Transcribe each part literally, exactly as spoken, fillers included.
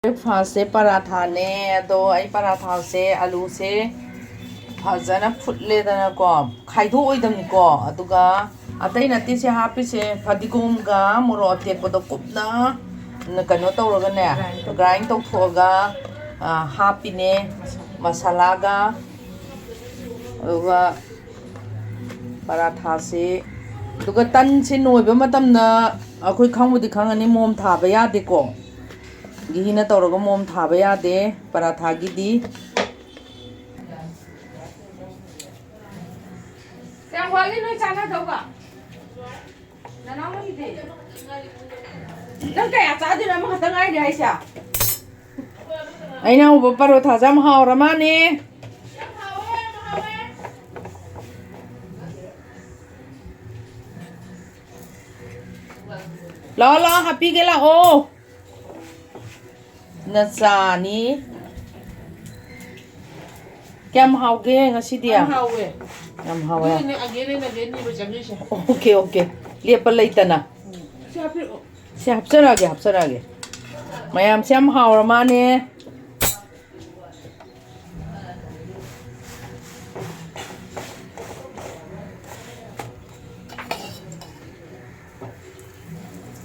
ꯕ꯭ꯔꯦꯛꯐꯥꯁꯁꯦ ꯄꯔꯥꯊꯥꯅꯦ꯫ ꯑꯗꯣ ꯑꯩ ꯄꯔꯥꯊꯥꯁꯦ, ꯑꯂꯨꯁꯦ ꯐꯖꯅ ꯐꯨꯠꯂꯦꯗꯅꯀꯣ, ꯈꯥꯏꯗꯣꯛꯑꯣꯏꯗꯕꯅꯤꯀꯣ꯫ ꯑꯗꯨꯒ ꯑꯇꯩ ꯅꯠꯇꯦ ꯁꯤ ꯍꯥꯞꯄꯤꯁꯦ, ꯐꯗꯤꯒꯣꯝꯒ ꯃꯣꯔꯣꯛ ꯑꯇꯦꯛꯄꯗꯣ ꯀꯨꯞꯅ ꯀꯩꯅꯣ ꯇꯧꯔꯒꯅꯦ, ꯒ꯭ꯔꯥꯏꯟ ꯇꯧꯊꯣꯛꯑꯒ, ꯑ, ꯍꯥꯞꯄꯤꯅꯦ, ꯃꯁꯥꯂꯥꯒ꯫ ꯑꯗꯨꯒ ꯄꯔꯥꯊꯥꯁꯤ, ꯑꯗꯨꯒ ꯇꯟꯁꯤ ꯅꯣꯏꯕ ꯃꯇꯝꯗ ꯑꯩꯈꯣꯏ ꯈꯪꯕꯨꯗꯤ ꯈꯪꯉꯅꯤ, ꯃꯣꯝ ꯊꯥꯕ ꯌꯥꯗꯦꯀꯣ, ꯘꯤꯅ ꯇꯧꯔꯒ ꯃꯣꯝ ꯊꯥꯕ ꯌꯥꯗꯦ ꯄꯔꯥꯊꯥꯒꯤꯗꯤ꯫ ꯀꯌꯥꯝ ꯋꯥꯠꯂꯤ ꯅꯣꯏ ꯆꯥꯅꯗꯧꯕ? ꯅꯅꯥꯎ ꯅꯪꯒꯤꯗꯤ? ꯅꯪ ꯀꯌꯥ ꯆꯥꯗꯣꯏꯅꯣ? ꯑꯃꯈꯛꯇ ꯉꯥꯏꯔꯤ ꯍꯥꯏꯁꯦ? ꯑꯩꯅ ꯍꯧꯕ ꯄꯔꯣꯊꯥꯁꯦ ꯌꯥꯝ ꯍꯥꯎꯔ ꯃꯥꯅꯦ꯫ ꯂꯥꯛꯑꯣ, ꯂꯥꯛꯑꯣ, ꯍꯥꯞꯄꯤꯒꯦ, ꯂꯥꯛꯑꯣ꯫ ꯅꯆꯥꯅꯤ꯫ ꯀꯌꯥꯝ ꯍꯥꯎꯒꯦ ꯉꯁꯤꯗꯤ? ꯌꯥꯝ ꯍꯥꯎꯋꯦ꯫ ꯌꯥꯝ ꯍꯥꯎꯋꯦ꯫ ꯑꯗꯨꯒꯤꯅꯦ again and again ꯅꯤꯕ ꯆꯪꯉꯤꯁꯦ꯫ Okay, okay. ꯂꯦꯞꯄ ꯂꯩꯇꯅ꯫ ꯎꯝ꯫ ꯁꯤ ꯍꯥꯞꯄꯤꯔꯛꯑꯣ꯫ ꯁꯤ ꯍꯥꯞꯆꯔꯛꯑꯒꯦ, ꯍꯥꯞꯆꯔꯛꯑꯒꯦ꯫ ꯃꯌꯥꯝꯁꯦ ꯌꯥꯝ ꯍꯥꯎꯔ ꯃꯥꯅꯦ꯫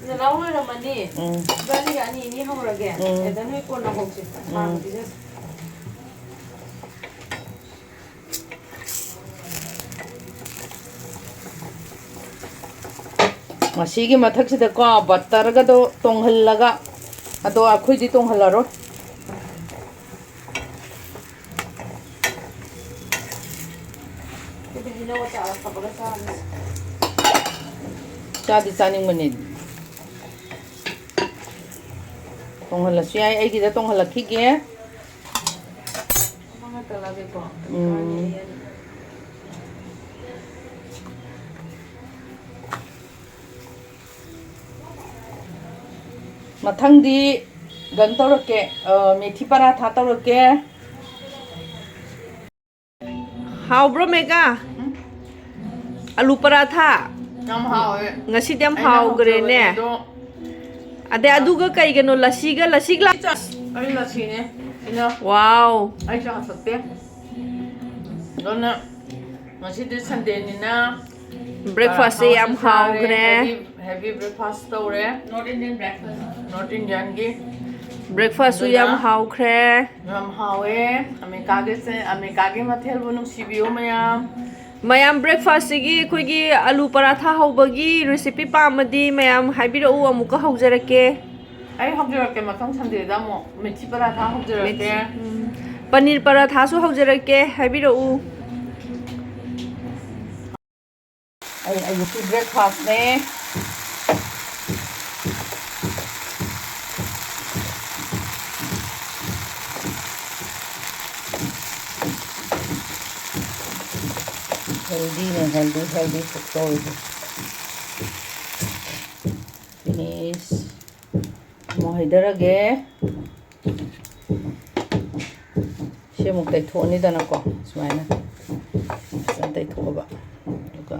ꯅꯅꯥꯎ ꯂꯣꯏꯔꯝꯃꯅꯤ꯫ ꯎꯝ꯫ ꯏꯕꯥꯅꯤꯒ ꯑꯅꯤ ꯑꯅꯤ ꯍꯧꯔꯒꯦ꯫ ꯎꯝ꯫ ꯑꯗ ꯅꯣꯏ ꯀꯣꯟꯅ ꯍꯧꯁꯦ꯫ ꯎꯝ꯫ ꯍꯥꯟꯅ ꯄꯤꯖꯁꯦ꯫ ꯃꯁꯤꯒꯤ ꯃꯊꯛꯁꯤꯗꯀꯣ ꯕꯠꯇꯔꯒꯗꯣ ꯇꯣꯡꯍꯜꯂꯒ, ꯑꯗꯣ ꯑꯩꯈꯣꯏꯗꯤ ꯇꯣꯡꯍꯜꯂꯔꯣꯏ꯫ ꯑꯗꯨꯗꯤ ꯍꯩꯅꯧ ꯑꯆꯥꯔ ꯍꯥꯞꯄꯒ ꯆꯥꯔꯁꯤ꯫ ꯆꯥꯗꯤ ꯆꯥꯅꯤꯡꯕꯅꯤ꯫ ꯇꯣꯡꯍꯜꯂꯁꯨ ꯌꯥꯏ, ꯑꯩꯒꯤꯗ ꯇꯣꯡꯍꯜꯂꯛꯈꯤꯒꯦ꯫ ꯑꯃ ꯉꯥꯛꯇ ꯂꯧꯒꯦꯀꯣ꯫ ꯎꯝ꯫ ꯃꯊꯪꯗꯤ ꯀꯩꯅꯣ ꯇꯧꯔꯛꯀꯦ, ꯑ, ꯃꯦꯊꯤ ꯄꯔꯥꯊꯥ ꯇꯧꯔꯛꯀꯦ꯫ ꯍꯥꯎꯕ꯭ꯔꯣ, ꯃꯦꯒꯥ? ꯎꯝ꯫ ꯑꯂꯨ ꯄꯔꯥꯊꯥ? ꯌꯥꯝ ꯍꯥꯎꯋꯦ꯫ ꯉꯁꯤꯗꯤ ꯌꯥꯝ ꯑꯩꯅ ꯍꯥꯎꯈ꯭ꯔꯦꯅꯦ꯫ ꯍꯧꯖꯕꯅꯦ ꯑꯗꯣ꯫ ꯑꯗꯩ ꯑꯗꯨꯒ ꯀꯩꯒꯅꯣ, ꯂꯁꯤꯒ, ꯂꯁꯤ ꯒ꯭ꯂꯥꯁ? ꯑꯩ ꯂꯁꯤꯅꯦ꯫ ꯏꯅꯣ꯫ Wow꯫ ꯑꯩ ꯆꯥ ꯊꯛꯇꯦ꯫ ꯑꯗꯨꯅ ꯉꯁꯤꯗꯤ ꯁꯟꯗꯦꯅꯤꯅ breakfast ꯁꯦ ꯌꯥꯝ ꯍꯥꯎꯈ꯭ꯔꯦ꯫ Heavy, heavy breakfast ꯇꯧꯔꯦ꯫ North Indian breakfast꯫ North Indian ꯒꯤ꯫ Breakfast ꯁꯨ ꯌꯥꯝ ꯍꯥꯎꯈ꯭ꯔꯦ꯫ ꯌꯥꯝ ꯍꯥꯎꯋꯦ꯫ ꯑꯃꯦꯔꯤꯀꯥꯒꯤꯁꯦ, ꯑꯃꯦꯔꯤꯀꯥꯒꯤ ꯃꯊꯦꯜꯕꯨ ꯅꯨꯡꯁꯤꯕꯤꯌꯨ ꯃꯌꯥꯝ꯫ ꯃꯌꯥꯝ, breakfast ꯁꯤꯒꯤ ꯑꯩꯈꯣꯏꯒꯤ ꯑꯂꯨ ꯄꯔꯥꯊꯥ ꯍꯧꯕꯒꯤ recipe ꯄꯥꯝꯃꯗꯤ ꯃꯌꯥꯝ ꯍꯥꯏꯕꯤꯔꯛꯎ, ꯑꯃꯨꯛꯀ ꯍꯧꯖꯔꯛꯀꯦ꯫ ꯑꯩ ꯍꯧꯖꯔꯛꯀꯦ, ꯃꯊꯪ ꯁꯟꯗꯦꯗ ꯑꯃꯨꯛ ꯃꯤꯊꯤ ꯄꯔꯥꯊꯥ ꯍꯧꯖꯔꯛꯀꯦ꯫ ꯃꯤꯊꯤ, ꯎꯝ꯫ ꯄꯅꯤꯔ ꯄꯔꯥꯊꯥꯁꯨ ꯍꯧꯖꯔꯛꯀꯦ, ꯍꯥꯏꯕꯤꯔꯛꯎ꯫ ꯑꯩ ꯑꯌꯨꯛꯀꯤ breakfast ꯅꯦ꯫ Healthy ꯅꯦ, healthy, healthy food ꯇꯧꯔꯤꯁꯦ꯫ Finish꯫ ꯑꯃꯨꯛ ꯍꯩꯗꯔꯒꯦ꯫ ꯁꯤ ꯑꯃꯨꯛ ꯇꯩꯊꯣꯛꯑꯅꯤꯗꯅꯀꯣ, ꯁꯨꯃꯥꯏꯅ ꯐꯖꯅ ꯇꯩꯊꯣꯛꯑꯕ꯫ ꯑꯗꯨꯒ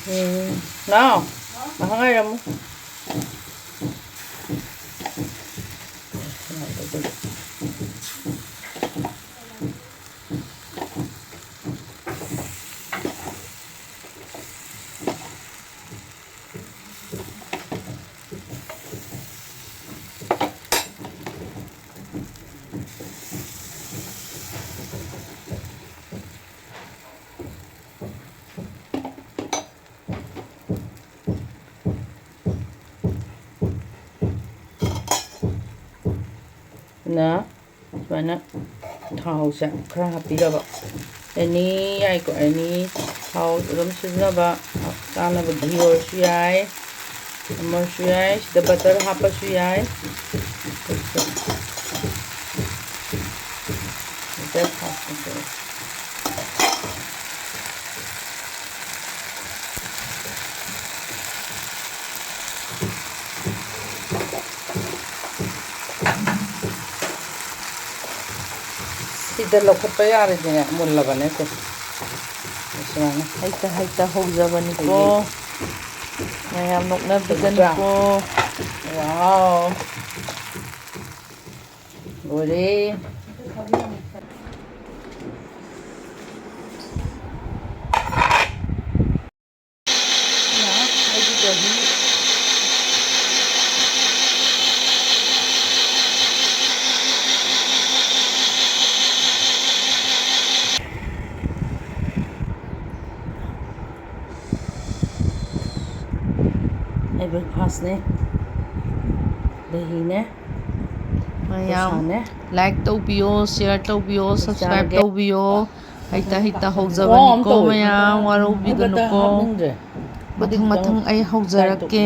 ꯎꯝ, ꯅꯥꯎ, ꯉꯥꯏꯍꯥꯛ ꯉꯥꯏꯔꯝꯃꯨ꯫ ꯅ ꯁꯨꯃꯥꯏꯅ ꯊꯥꯎꯁꯦ ꯈꯔ ꯍꯥꯞꯄꯤꯔꯕ꯫ Any ꯌꯥꯏꯀꯣ, any ꯊꯥꯎ ꯑꯗꯨꯝ ꯁꯤꯖꯤꯟꯅꯕ, ꯆꯥꯅꯕ ꯘꯤ ꯑꯣꯏꯔꯁꯨ ꯌꯥꯏ, ꯑꯃ ꯑꯣꯏꯔꯁꯨ ꯌꯥꯏ, ꯁꯤꯗ butter ꯍꯥꯞꯄꯁꯨ ꯌꯥꯏ꯫ Butter ꯍꯥꯞꯄꯁꯨ꯫ ꯁꯤꯗ ꯂꯧꯈꯠꯄ ꯌꯥꯔꯦꯗꯤꯅꯦ, ꯃꯨꯜꯂꯕꯅꯦ ꯁꯦ꯫ ꯁꯨꯃꯥꯏꯅ꯫ ꯍꯩꯇ ꯍꯩꯇ ꯍꯧꯖꯕꯅꯤꯀꯣ꯫ ꯑꯩꯈꯣꯏꯒꯤ ꯃꯌꯥꯝ ꯅꯣꯛꯅꯕꯤꯒꯅꯨꯀꯣ꯫ ꯋꯥꯎ꯫ ꯂꯣꯏꯔꯦ꯫ ꯑꯩ breakfastꯅꯦ꯫ ꯗꯍꯤꯅꯦ꯫ ꯃꯌꯥꯝ ꯗꯣꯁꯥꯅꯦ꯫ Like ꯇꯧꯕꯤꯌꯣ, share ꯇꯧꯕꯤꯌꯣ, subscribe ꯇꯧꯕꯤꯌꯣ꯫ ꯍꯩꯇ ꯍꯩꯇ ꯍꯧꯖꯕꯅꯤꯀꯣ ꯃꯌꯥꯝ, ꯋꯥꯔꯧꯕꯤꯒꯅꯨꯀꯣ꯫ ꯃꯊꯪ ꯃꯊꯪ ꯑꯩ ꯍꯧꯖꯔꯛꯀꯦ꯫